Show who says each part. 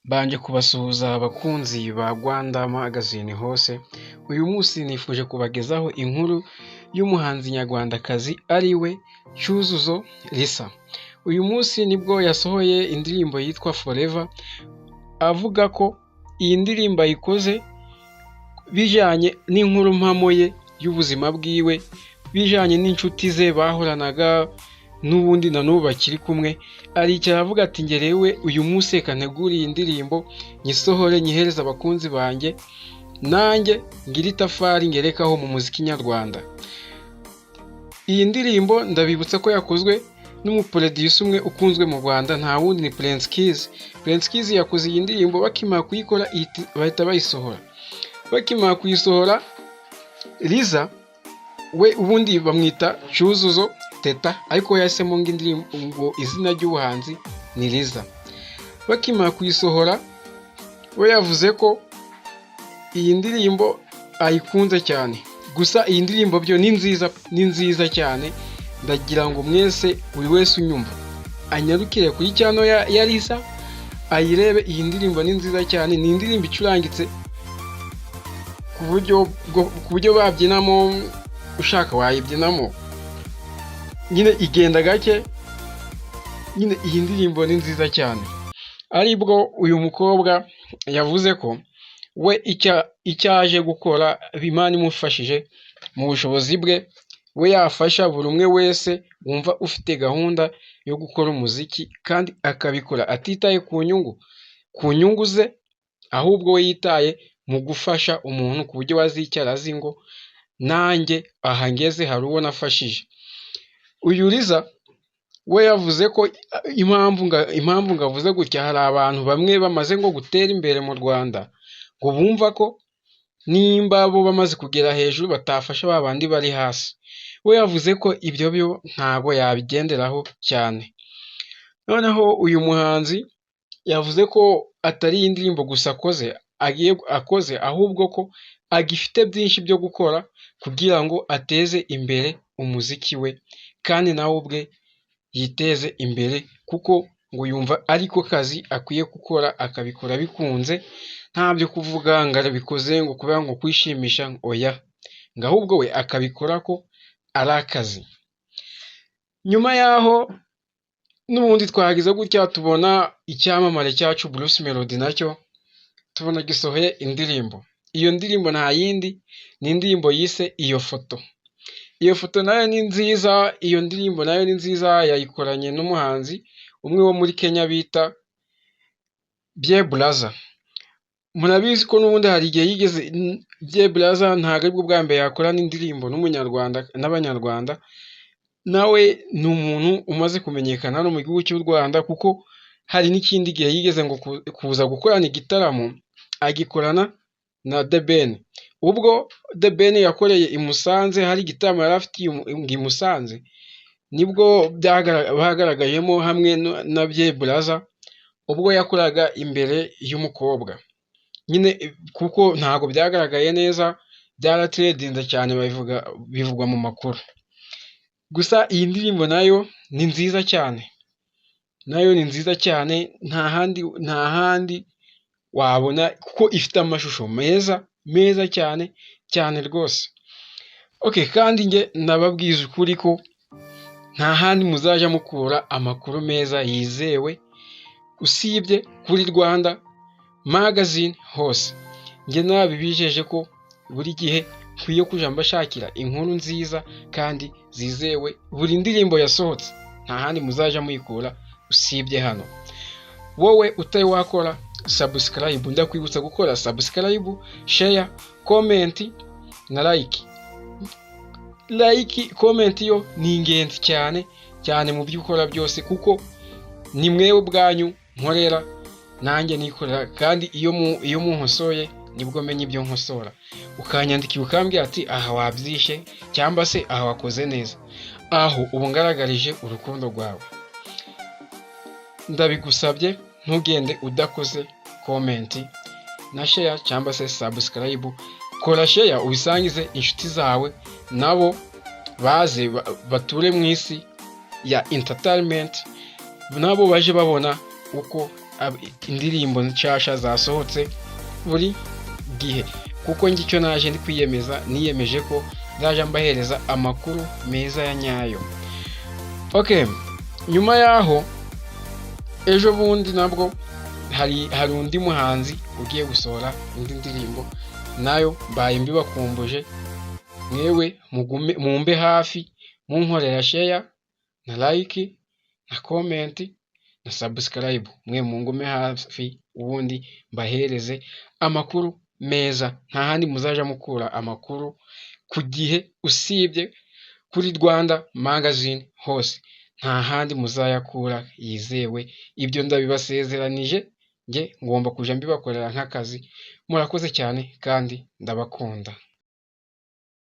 Speaker 1: Mbanje kubasuhuza abakunzi ba Rwanda Magazine hose, uyu munsi nifuje kubagezaho inkuru y'umuhanzi nyarwandakazi ari we Cyuzuzo Lisa. Uyu munsi nibwo yasohoye indirimbo yitwa Forever, avuga ko iyi ndirimbo ayikoze bijyanye n'inkuru mpamo ye y'ubuzima bwiwe, bijyanye n'inshuti ze bahoranaga n'ubundi na n'ubu bakiri kumwe. Aricara aravuga ati: "Ngerewe uyu munsi reka ntegure iyi ndirimbo, nyisohore, nyihereze abakunzi banjye, nanjye ngire itafari ngerekaho mu muziki nyarwanda." Iyi ndirimbo ndabibutsa ko yakozwe n'umuproducer umwe ukunzwe mu Rwanda, nta wundi ni Prince Kiiiz. Prince Kiiiz yakoze iyi ndirimbo, bakimara kuyikora bahita bayisohora. Bakimara kuyisohora, Liza we ubundi bamwita Cyuzuzo Teta, ariko yahisemo ngo indirimbo ngo izina ry'ubuhanzi ni Liza. Bakimara kuyisohora, we yavuze ko iyi ndirimbo ayikunze cyane. Gusa iyi ndirimbo byo ni nziza, ni nziza cyane. Ndagira ngo mwese, buri wese unyumva, anyarukire kuri channel ya Liza ayirebe. Iyi ndirimbo ni nziza cyane, ni indirimbo icurangitse ku buryo babyinamo, ushaka wayibyinamo nyine, igenda gake nyine. Iyi ndirimbo ni nziza cyane. Aribwo uyu mukobwa yavuze ko we icyo aje gukora, Imana imufashije mu bushobozi bwe, we yafasha buri umwe wese wumva ufite gahunda yo gukora umuziki, kandi akabikora atitaye ku nyungu ze, ahubwo we yitaye mu gufasha umuntu, ku buryo wazicara azi ngo nanjye aha ngeze hari uwo nafashije. Uyu Liza we yavuze ko impamvu ngavuze gutya, hari abantu bamwe bamaze ngo gutera imbere mu Rwanda, ngo bumva ko nimba bo bamaze kugera hejuru batafasha ba bandi bari hasi. We yavuze ko ibyo byo ntabwo yabigenderaho cyane. Noneho uyu muhanzi yavuze ko atari iyi ndirimbo gusa akoze, agiye akoze, ahubwo ko agifite byinshi byo gukora kugira ngo ateze imbere umuziki we, kandi nawe ubwe yiteze imbere, kuko ngo yumva ariko kazi akwiye gukora, akabikora bikunze, nta byo kuvuga ngo arabikoze ngo kubera ngo kwishimisha, oya, ngo ahubwo we akabikora ko ari akazi. Nyuma y'aho n'ubundi twagize gutya tubona icyamamare cyacu Bruce Melody, nacyo tubona gisohoye indirimbo. Iyo ndirimbo nta yindi, ni indirimbo yise Iyo Foto. Iyo foto nayo ni nziza, iyo ndirimbo nayo ni nziza, yayikoranye n'umuhanzi umwe wo muri Kenya bita Bien Brazza. Murabizi ko n'ubundi hari igihe yigeze, Bien Brazza ntabwo aribwo bwa mbere yakorana indirimbo n'umunyarwanda n'abanyarwanda, nawe ni umuntu umaze kumenyekana hano mu gihugu cy'u Rwanda, kuko hari n'ikindi gihe yigeze ngo kuza gukorana igitaramo, agikorana na The Ben. Ubwo The Ben yakoreye i Musanze, hari igitaramo yari afitiye i Musanze, nibwo bagaragayemo hamwe na Bien Brazza, ubwo yakoraga imbere y'umukobwa nyine, kuko ntabwo byagaragaye neza, byaratrendinze cyane, babivuga, bivugwa mu makuru. Gusa iyi ndirimbo nayo ni nziza cyane, nayo ni nziza cyane, nta handi wabona, kuko ifite amashusho meza meza cyane cyane rwose. Okay, kandi njye nababwiza ukuri ko nta handi muzajya mukura amakuru meza yizewe usibye kuri Rwanda Magazine hose. Njye nabibijeje ko buri gihe nkwiye kujya mbashakira inkuru nziza kandi zizewe. Buri ndirimbo yasohotse nta handi muzajya muyikura usibye hano. Wowe utari wakora subscribe, ndakwibutsa gukora subscribe, share, comment na like. Like, comment yo ni ingenzi cyane cyane mu byo ukora byose, kuko ni mwewe ubwanyu nkorera, nanjye nikorera, kandi iyo munkosoye nibwo menya ibyo nkosora. Ukanyandikira ukambwira ati: "Aha wabyishe," cyangwa se "Aha wakoze neza," aho uba ungaragarije urukundo rwawe. Ndabigusabye, ntugende udakoze comment na share cyangwa se subscribe. Kora share, ubisangize inshuti zawe, nabo baze bature mu isi ya entertainment, nabo baje babona uko Indirimbo nshasha zasohotse buri gihe, kuko njye icyo naje ndi kwiyemeza, niyemeje ko nzajya mbahereza amakuru meza ya nyayo. Okay, nyuma yaho ejo bundi nabwo hari undi muhanzi ugiye gusohora indi ndirimbo, nayo mbaye mbibakumbuje. Mwewe mugume mumbe hafi, munkorera share na like na comment na subscribe. Mwe mungume hafi, ubundi mbahereze amakuru meza. Nta handi muzaja mukura amakuru ku gihe usibye kuri Rwanda Magazine hose. Nta handi muzayakura yizewe, ibyo ndabibasezeranije. Njye ngomba kuja mbibakorera nk'akazi. Murakoze cyane kandi ndabakunda.